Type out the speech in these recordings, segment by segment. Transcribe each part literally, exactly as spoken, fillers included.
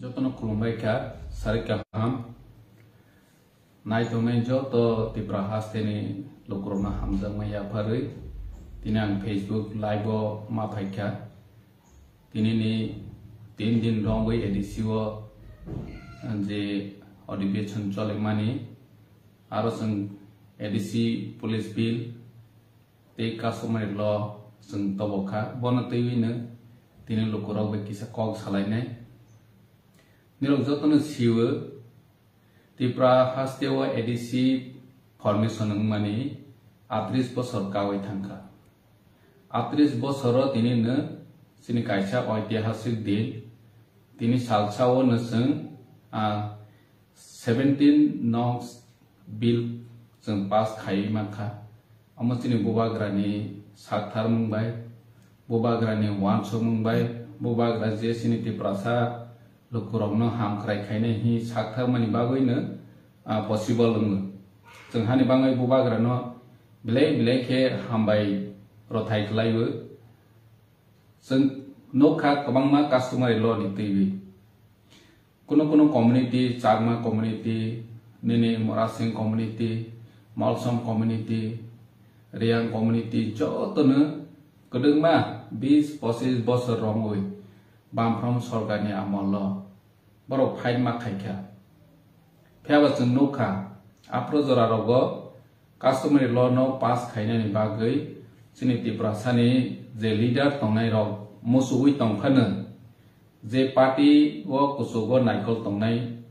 Jotono khulumbai kha, sarik kaham. Naitongnai joto Tipra hasteni lukurokno hamjakma yapharwi tini ang Facebook live-o ma phaikha. Tinini tin din romwi A D C-o je adhibechon cholikmani, aro chwng A D C police bill tei customary law chwng tobokha. Bono twiwino tini lukurok bai kisa kok salainai. Nirok jotono siwo, Tripura hasteo A D C formation wngmani atris bosor kawi thangkha. Atris bosoro tinino chini kaisa oitihasik din, tini salsao no chwng, ah, seventeen nongs bill chwng pass khaiwi mankha. Omo chini bubagrani sakthar mung bai, bubagrani uansuk mung bai, bubagra je chini Tiprasa lukurokno hamkrai khainai hi sakthar mani bagwino, ah, possible wngo. Chwng hani bagwi bubagrano belai belai khe hambai rothai khlaiwi. Chwng nukha kwbangma customary law ni twiwi. Kuno kuno community, Chakma community, nini Morasing community, Molsom community, Reang community, jotono kwdwkma bis pochis bosor romwi Bamfront sorkarni amolo borok fight ma khaikha. Phiyaba chwng nukha, aphuru jorarogo customary law no pass khainani bagwi chini Tiprasani je leader tongnai rok musuwi tongphano, je party o kuchugo naikol tongnai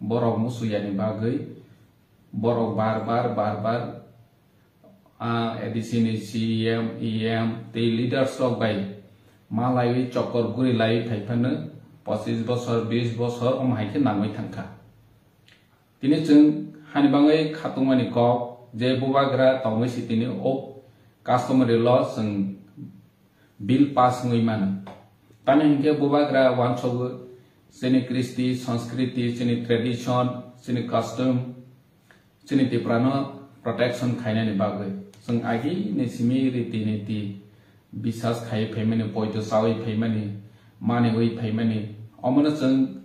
borok musuyani bagwi borok bar bar, bar bar, ah, A D C ni C E M, E M tei leaders rok bai malaiwi chokor guri lai phaiphano pochis bosor, bis bosor omo hai khe nangwi thangkha. Tini chwng hani bagwi khatungmani kok je bubagra tongwi si tini o customary law chwng bill pass wngwi mano. Tamni hinkhe bubagra uansogo chini kristi, sanskriti, chini tradition, chini custom, chini Tiprano protection khainani bagwi. Chwng agini simi riti niti bisas khai phaimani, poito chawi phaimani, maniwi phaimani, omono chwng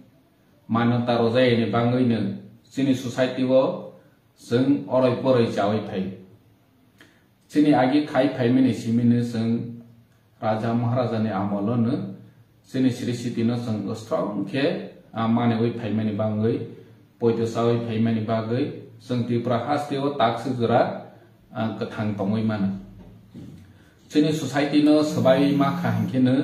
manyota rwjayani bagwino chini society o chwng oroi poroi chawi phai. Chini agi khai phaimani simino chwng Raja Maharajani amolono chini sri sitino chwng strong khe, ah, maniwi phaimani bagwi, poito chawi phaimani bagwi chwng Tripura hasteo takswk jora, ah, kwthang tongwi mano. Chini society no swbai ma kha hinkhe no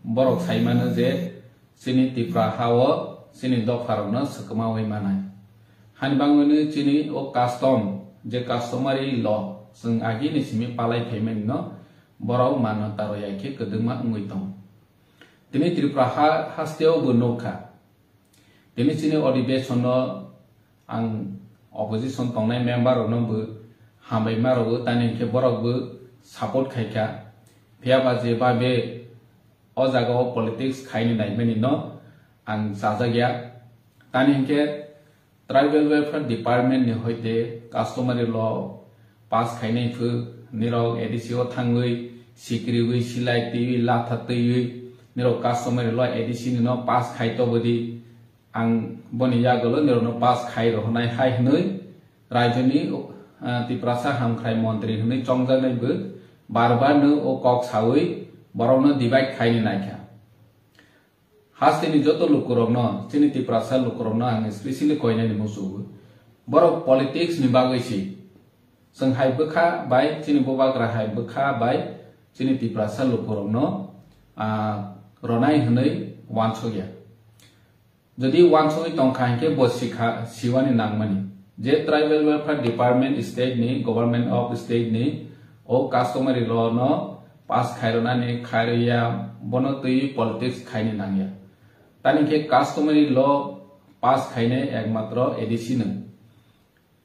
borok sai mano je chini Tripura hao chini dopharokno swkmawi manai. Hani bagwino chini o custom, je customary law, chwng agini simi palai phaimani no borok mano taro ya khe kwdwkma wngwi tongo. Tini Tripura ha-, hasteo bo nukha. Tini chini odhibesono ang opposition tongnai member rokno bo hambai ma rwo, tani hinkhe borok bo support khaikha. Phiyaba je babe o jaga o politics khaini naimani no ang chajakya. Tani hinkhe Tribal Welfare Department ni hoite customary law pass khainai phu nirok A D C o thangwi sikriwi silai twiwi latha twiwi nirok customary law A D C ni no pass khai tobodi. Ang boni yagulo nirokno pass khai rohonai hai hwnwi raijoni, ah, Tiprasa hamkhrai montri hwnwi chongjaknai bo bar bar no o kok sawi borokno divide khaini naikha. Hasteni joto lukurokno, chini Tiprasa lukurokno ang specially koinani muchugo. Borok politics ni bagwi si. Chwng hai bwkha bai, chini bubagra hai bwkha bai, chini Tiprasa lukurokno, ah, ronai hwnwi wansokya. Jodi wansogwi tongkha hinkhe bo sikha, siwani nangmani. Je Tribal Welfare Department state ni, Government of State ni o customary law no pass khaironani khairokya, bono twi politics khaini nangya. Tani khe customary law pass khainai ekmatro A D C no.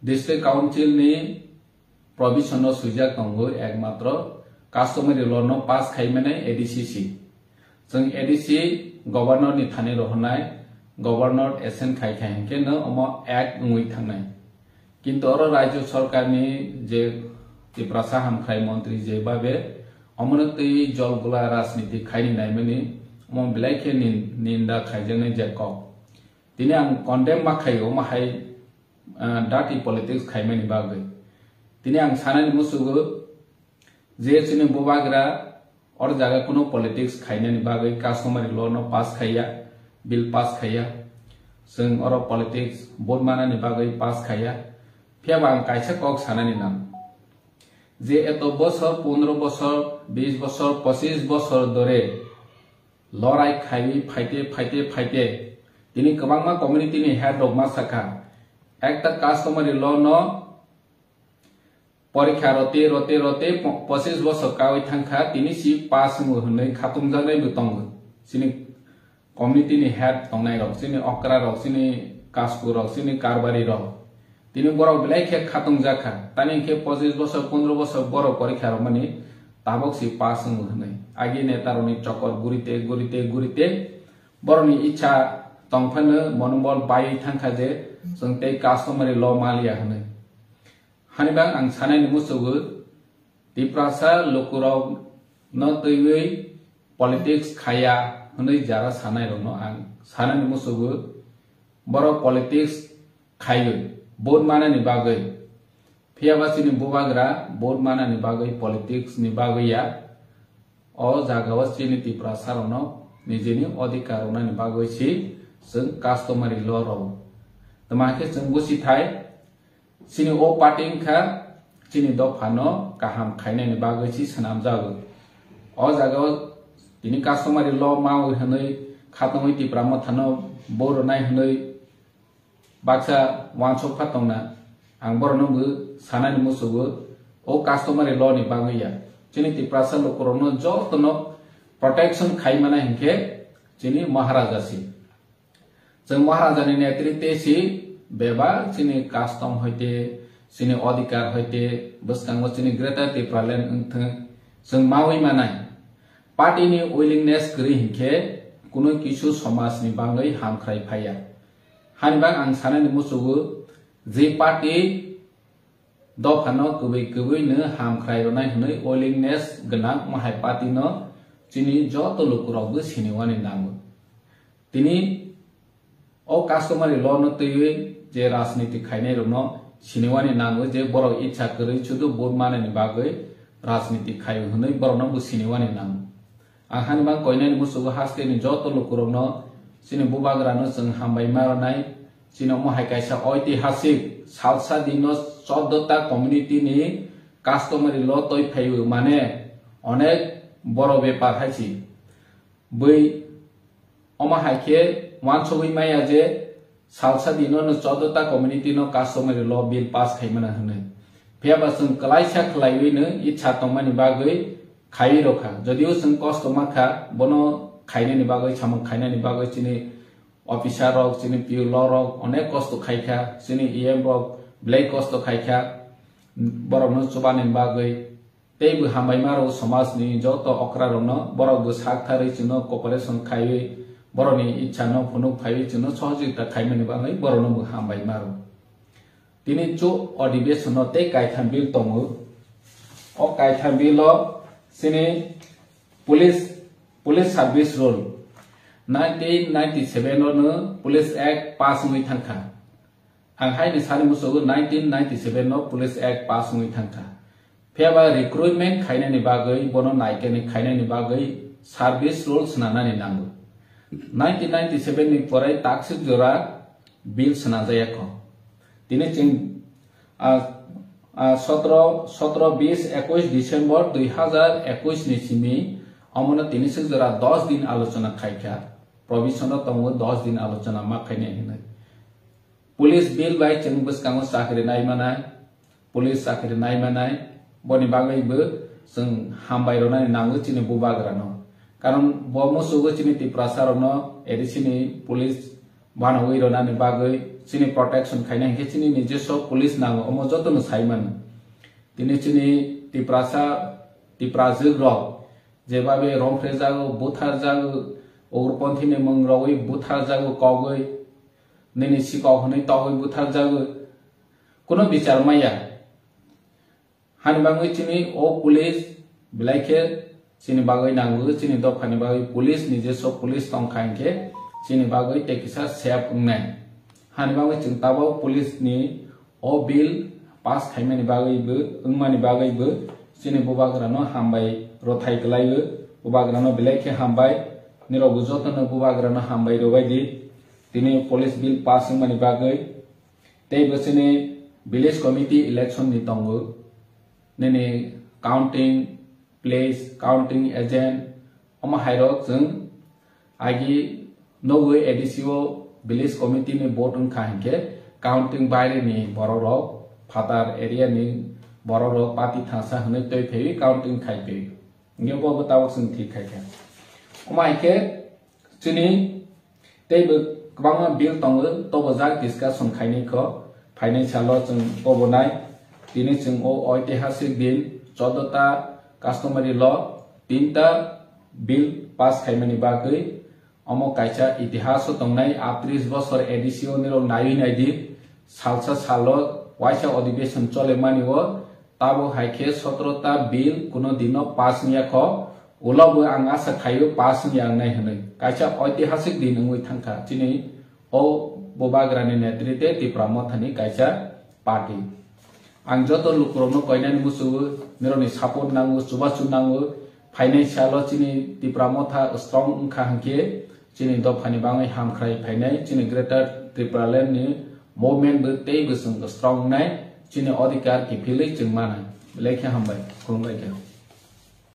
District Council ni provision no swijak tongo, ekmatro customary law no pass khaimani A D C si. Chwng A D C governor ni thani rohornai, governor assent khai khai hinkhe no omo act wngwi thangnai. Kintu oro rajyo sarkar ni je Tiprasa hamkhrai montri je babe omono twi jol gula rajniti khaini naimani omo belai khe nin-, ninda khaijaknai je kok. Tini ang condemn ma khaio, omo hai, ah, dirty politics khaimani bagwi. Tini ang sanani musugo je chini bubagra or jaga kuno politics khainani bagwi customary law no pass khaiya, bill pass khaiya. Chwng oro politics vote manani bagwi pass khaiya. Phiyaba ang kaisa kok sanani nang. Je eto bosor, pondro bosor, bis bosor, pochis bosor dore lorai khaiwi phaite, phaite, phaite, tini kwbangma community ni head rok ma sakha, ekta customary law no porikha rote, rote, rote, po-, pochis bosor kawi thangkha, tini si pass wngo hwnwi khatungjaknai bo tongo. Chini community ni head tongnai rok, chini okra rok, chini kasku rok, chini karbari rok. Tini borok belai khe khatung jakha. Tani khe pochis bosor, pondro bosor borok porikha romani tabok si pass wngo hwnwi. Agi neta rokni chokor gurite, gurite, gurite borokni ichha tongphano monobol baiwi thangkha je chwng tei customary law maliya hwnwi. Hani bang ang sanani musugo Tiprasa lukurok no twiwi politics khaya hwnwi jara sanai rokno ang sanani musugo borok politics khaiwi vote manani bagwi. Phiyaba chini bubagra vote manani bagwi politics ni bagwi ya. O jaga o chini Tiprasa rokno nijini odhikar rwnani bagwi si chwng customary law rw. Tma khe chwng busi thai chini o party wngkha chini dophano kaham khainani bagwi si swnamjago. O jaga o tini customary law mawi hwnwi khatungwi Tipra Mothano vote rwnai hwnwi baksa wansuk pha tongna, ang borokno bo sanani musugo, o customary law ni bagwi ya. Chini Tiprasa lukurokno jotono protection khai mano hinkhe chini Maharaja si. Chwng Maharaja ni netritwe si bebak chini custom hoite, chini odhikar hoite, bwskango chini Greater Tipraland wngthwng chwng mawi manai. Party ni willingness kwrwi hinkhe kunui kisu somaj ni bagwi hamkhrai phaiya. Hani bak ang sanani musugo, je party dophano kwbwi kwbwi no hamkhrai rwnai hwnwi willingness gwnang, omo hai party no chini joto lukurokbo siniwani nango. Tini o customary law no twiwi je rajniti khainai rokno siniwani nango je borok ichha kwrwi chudu vote manani bagwi rajniti khaio hwnwi borokno bo siniwani nango. Ang hani bang koinani musugo hasteni joto lukurokno chini bubagrano chwng hambai ma rwnai. Chini omo hai kaisa oitihasik salsa dino chordo ta community ni customary law toi phaiwi mane onek boro bepar hai si. Bui omo hai khe wansugwi maya je salsa dino no chordo ta community no customary law bill pass khai mano hwnwi. Phiyaba chwng kwlaisa khwlaiwi no itsa tongmani bagwi khaiwi rokha. Jodio chwng kosto makha, bono khainani bagwi, samung khainani bagwi chini officer rok, chini P U law rok onek kosto khaikha, chini E M rok belai kosto khaikha, borokno chubani bagwi. Tei bo hambai ma rw somaj ni joto okra rokno, borok bo sak tharwi chwngno cooperation khaiwi, borokni ichha no phunuk phaiwi chwngno sohojogita khaimani bagwi borokno bo hambai ma rw. Tini chu adhibeshon no tei kaitham bill tongo. O kaitham bill o chini police, police service rule nineteen ninety seven o no police act pass wngwi thangkha. Ang haini sani musugo nineteen ninety seven no police act pass wngwi thangkha. Phiyaba recruitment khainani bagwi, bono naikani khainani bagwi service rule swnamnani nango. Nineteen ninety seven ni pore takswk jora bill swnamjaya kho. Tini chwng, ah, ah, sotro, sotro, bis, ekush December dui hazar ekush ni simi omono tini swk jora dos din alochona khaikha. Provision o tongo dos din alochona ma khainai hinwi. Police bill bai chwng bwskango chakri nai manai, police chakri nai manai, boni bagwi bo chwng hambai rwnani nango chini bubagrano. Karon bo musugo chini Tiprasa rokno A D C ni police banogwi rwnani bagwi chini protection khaina hinkhe chini nijoswo police nango, omo jotono sai mano. Tini chini Tiprasa, Tiprajwk rok jebabe romphrejago, butharjago, ugroponthi ni mung rogwi butharjago, kogwi nini sikok hwnwi togwi butharjago, kuno bichar maya. Hani bagwi chini o police belai khe chini bagwi nango, chini dophani bagwi police, nijoswo police tongkha hinkhe chini bagwi tei kisa safe wngnai. Hani bagwi chwng tabuk police ni o bill pass khaimani bagwi bo, wngmani bagwi bo chini bubagrano hambai rwthai kwlaiwi, bubagrano belai khe hambai, nirokbo jotono bubagrano hambai rwbaidi tini police bill pass wngmani bagwi. Tei bo chini village committee election ni tongo, nini counting place, counting agent, omo hairok chwng agi nogwi A D C o village committee ni vote wngkha hinkhe counting baire ni borok rok, phatar area ni borok rok party thangsa hwnwi twi phaiwi counting khai phaiwi. Hinkhe bo bo tabuk chwng thik khai kha. Omo hai khe chini tei bo kwbangma bill tongo, tobo jak discussion khainai kho. Phainai salo chwng kobonai. Tini chwng o oitihasik din, choddo ta customary law, tinta bill pass khaimani bagwi. Omo kaisa itihaso tongnai, atris bosor A D C o nirok naiwi naidi, salsa salo waisa odhibeson cholemani o, tabo hai khe sotro ta bill kuno dino pass wngya kho, ulo bo ang asa khaio pass wngya wngnai hwnwi. Kaisa oitihasik din wngwi thangkha chini o bubagrani netrite Tipra Mothani kaisa party. Ang joto lukurokno koinani muchungo, nirokni support nango, chubachu nango. Phainai salo chini Tipra Motha strong wngkha hinkhe chini dophani bagwi hamkhrai phainai, chini Greater Tipraland ni movement bo tei bo chwng strong wngnai, chini odhikar kiphilwi chwng manai. Belai khe hambai, khulumbai khe.